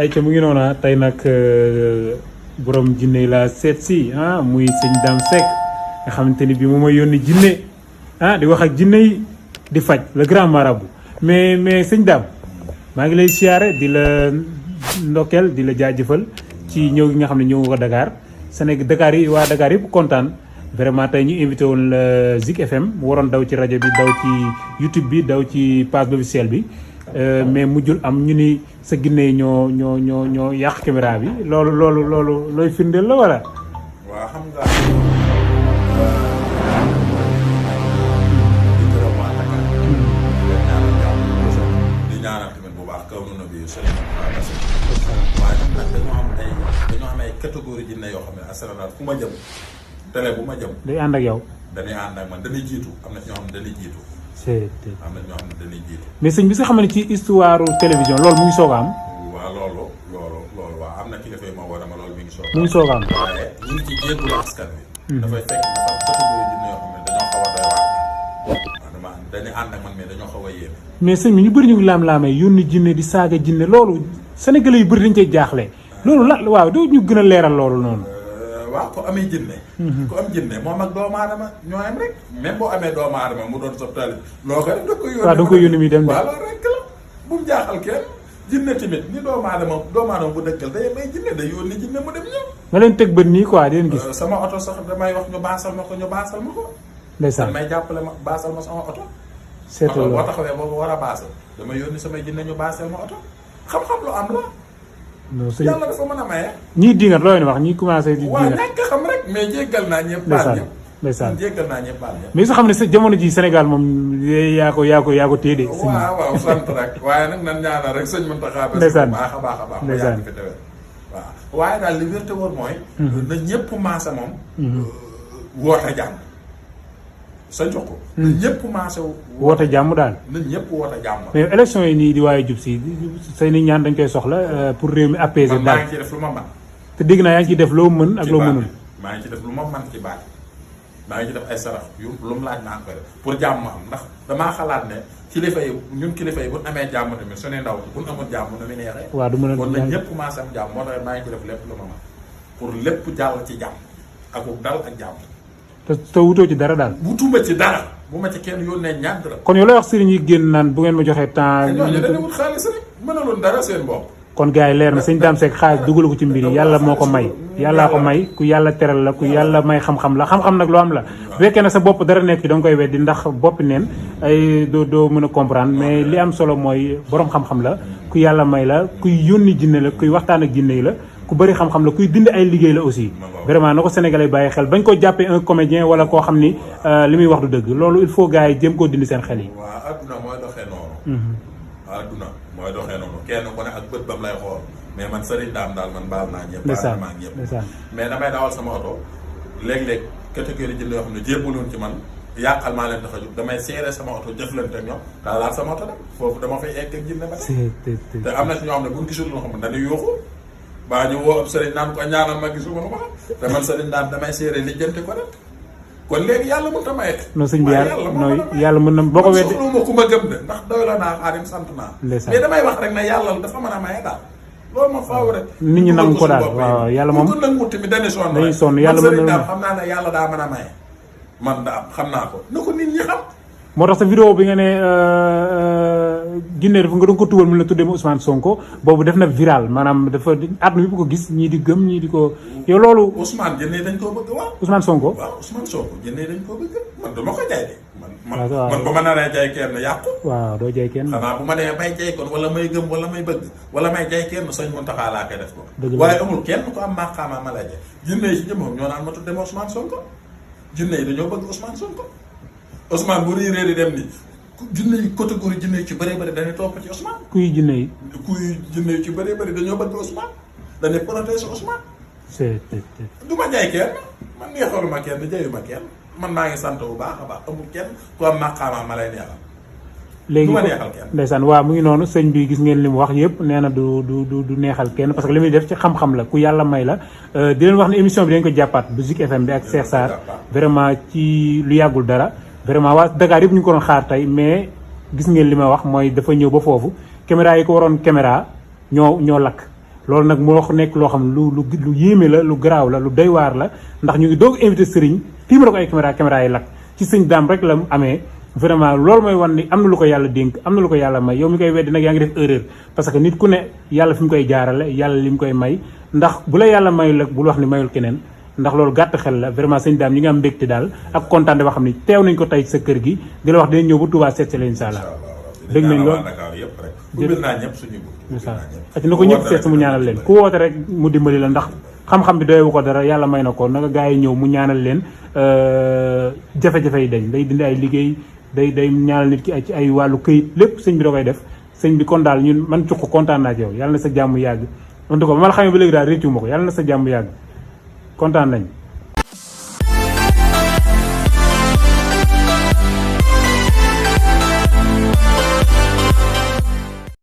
ay ca mu ngi noona tey nag borom jinne la seet si muy sëñ Dame Seck nga xamante ni bii moom mooy yónni jinne di wax ak jinne yi di faj le grand marabout mais sëñ Dame maa ngi lay siyaare di la ndokkeel di la jaajëfal ci ñëw gi nga xam ne ñëw ko Dakar Sénégal Dakar yi waa Dakar yëpp kontaan vraiment tey ñu invité woon la Zik FM mu waroon daw ci rajo bi daw ci YouTube bi daw ci page officielle bi mais mujjul am ñu ni sa ginne yi ñoo yàq caméra bi loolu looy firndeel la wala. waaw xam nga. di ñaanal tamit bu baax kaw na bi sëriñ waaye nag dañoo am ay catégorie jinne yoo xam ne asalaamaaleykum fu ma jëm télé bu ma jëm. day ànd ak yow. dañuy ànd ak man dañuy jiitu am na ñoo xam ne dañuy jiitu. am na ñoo xam ne dañuy jiitu. mais sëñ bi sa xam ne ci histoire télévision loolu mu ngi soog a am. waaw loolu waaw am na kilifa yu ma woo dama loolu mi ngi soog a am. mu ngi soog a am. waaye ñu ngi ci jéegulu askan bi. dafay fekk dafa catégorie jinne yoo xam ne dañoo xaw a doy waar. waaw dañuy ànd ak man mais dañoo xaw a yéeme. mais sëñ bi ñu bëri ñu ngi laam-laamee yónni jinne di saaga jinne loolu sénégalais yu bëri dañ cey jaaxle. loolu la waaw doo ñu gën a leeral loolu noonu. waaw ko amee jinne ku am jinne moom ak doomu aadama ñoo am rek même boo amee doomu aadama mu doon sob tali loo ko def da koy yónni. waaw da koy yónni muy dem de. waaw loolu rek la bu mu jaaxal kenn jinne tamit ni doomu aadama bu dëkkal day may jinne day yónni jinne mu dem ñëw. nga leen teg bët nii quoi di leen gis. sama oto sax damay wax ñu baasal ma ko ndeysaan damay jàppale ma baasal ma sama oto. seetal boo taxawee boobu war a baasal damay yónni samay jinne ñu baasal ma oto xam-xam lu am la. non sëñ yàlla dafa mën a maye. ñii dingat looy wax ñii commencé di waaw dingat. ñàkk xam rek mais jéggal naa ñëpp baal ñëpp. ndeysaan jéggal naa ñëpp baal ñëpp. mais su xam ne sa jamono ji Sénégal moom yaa ko téye de. waaw sant rek waaye nag nan ñaanal rek sëñ Mountakha. ndeysaan baax a baax a baax. ndeysaan fi tewee waaw waaye daal li wér te wóor mooy. na ñëpp maase moom. woote jàmm. sa jox ko. na ñëpp maase woote jàmm daal. na ñëpp woote jàmm. mais élection yi nii di waaye jub si say nit ñaan dañ koy soxla pour réew mi apaiser man daal. maa ngi ciy def lu ma man te dégg naa yaa ngi ciy def loo mën ak loo mënul. maa ngi ci def lu ma man ci baat maa ngi ci def ay sarax yu lu mu laaj maa ngi koy def pour jàmm am ndax damaa xalaat ne kilifa yi ñun kilifa yi bu ñu amee jàmm tamit su ne ndaw bu ñu amul jàmm nu mu neexee. waaw du mën a kon nag ñëpp commencé am jàmm moo tax maa ngi ci def lépp lu ma man pour lépp jàll ci jàmm ak dal ak jàmm. te wutoo ci dara daal. wutuma ci dara bu ma ci kenn yónnee ñaar dara. kon yow lay wax sëriñ yi génn naan bu ngeen ma joxee temps. ñooñu dañuy wut xaalis rek mënaloon dara seen bopp. kon gars yi leer na sëñ Dame Seck xaalis dugal ko ci mbir yi yàlla moo ko may yàllaa ko may ku yàlla teral la ku yàlla may xam-xam la xam-xam nag lu am la bu fekkee nag sa bopp dara nekk ci da nga koy weddi ndax boppi neen ay doo mën a comprendre mais li am solo mooy borom xam-xam la ku yàlla may la kuy yónni jinne la kuy waxtaan ak jinne yi la ku bëri xam-xam la kuy dindi ay liggéey la aussi vraiment na ko sénégalais bàyyi xel bañ ko jàppee un comédien wala koo xam ni li muy wax du dëgg loolu il faut gars yi jéem koo dindi seen xel yi. waaw adduna mooy doxee noonu. adduna mooy doxee noonu kenn ku ne ak bët bam lay xool mais man Serigne Dame daal man baal naa ñëpp. baal naa ñëpp mais damay dawal sama oto léeg-léeg catégorie jënd yoo xam ne jébbaloon ci man yàqal maa leen tax a jóg damay seere sama oto jëflante ak ñoom daal laal sama oto dem foofu dama fay egg ak jënd ba te am na si ñoo xam ne buñ gisul loo xam ne dañuy yuuxu baa ñu woo ab Serigne naan ko ñaanal ma gisul ma te man Serigne Dame damay seere lijjanti ko dem kon léegi yàlla mën ta maye. non sëñ bi yàlla mën na boo ko weddi soxla ma ku ma gëm de ndax doy la naa xaarim sant naa. mais damay wax rek ne yàlla dafa mën a maye daal. loolu ma faaw rek. nit ñi nangu ko daal waaw yàlla moom bu ko nangu tamit dañuy sonn rek. yàlla mën na xam naa ne yàlla daa mën a maye. man daa xam naa ko na ko nit ñi xam. moo tax sa vidéo bi nga ne jinne dafa nga doon ko tuwal mu la tuddee ma Ousmane Sonko boobu def na viral maanaam dafa àdduna bi ko gis ñii di gëm ñii di ko yow loolu. Ousmane jinne dañ koo bëgg waaw. Ousmane Sonko. waaw Ousmane Sonko jinne dañ koo bëgg man dama ko jaay de. man bu ma naree jaay kenn yàqu. waaw doo jaay kenn. xanaa bu ma demee may jaay kon wala may gëm wala may bëgg wala may jaay kenn sëñ Mountakha laa koy def ko. waaye amul kenn ko am maqaama ma lay jaay jinne yi si jëmmam ñoo naan ma tuddee ma Ousmane Sonko jinne yi dañoo bëgg Ousmane Sonko Ousmane bu riiree di dem ni jinne yi catégorie jinne yi ci bëree bëri dañuy topp ci Ousmane. kuy jinne yi. kuy jinne yi ci bëree bëri dañoo bëgg Ousmane dañuy protéger Ousmane. du ma jaay kenn man neexaluma kenn jaayuma kenn man maa ngi sant bu baax a baax amul kenn ku am maqaama ma lay neexal. léegi du ma neexal kenn. ndeysaan waaw mu ngi noonu sëñ bi gis ngeen li mu wax yëpp nee na du neexal kenn parce que li muy def ci xam-xam la ku yàlla may la di leen wax ne émission bi dañ ko jàppaat bu Zik FM bi ak Cheikh Sarr vraiment ci lu yàggul dara. vraiment waa Dakar yëpp ñu ngi ko doon xaar tey mais gis ngeen li ma wax mooy dafa ñëw ba foofu caméra yi ko waroon caméra ñoo lakk loolu nag moo nekk loo xam ne lu yéeme la lu garaaw la lu doy waar la ndax ñu ngi doog invité sëriñ fii ma la ko ay caméra yi lakk ci sëñ daam rek la amee vraiment loolu mooy wan ni am na lu ko yàlla dénk am na lu ko yàlla may yow mi koy weddi nag yaa ngi def erreur parce que nit ku ne yàlla fi mu koy jaarale yàlla li mu koy may ndax bu la yàlla mayul rek bul wax ni mayul keneen ndax loolu gàtt xel la vraiment sëñ daam ñi nga am mbégte daal ak kontaan boo xam ne teew nañ ko tey sa kër gi di la wax dinañ ñëw ba Touba seet si la incha allah dégg nañ loolu ak na ko ñëpp seet si mu ñaanal leen ku woote rek mu dimbali la ndax xam-xam bi doyewu ko dara yàlla may na ko naka gars yi ñëw mu ñaanal leen jafe-jafe yi dañ day dindi ay liggéey day ñaanal nit ki ci ay wàllu këyit lépp sëñ bi da koy def sëñ bi kon daal ñun man cuq kontaan naa ci yow yàlla na sa jàmm yàgg en tout cas ba ma la xamee ba léegi daal réccu ma ko yàlla na sa jàmm yàgg kontaan nañ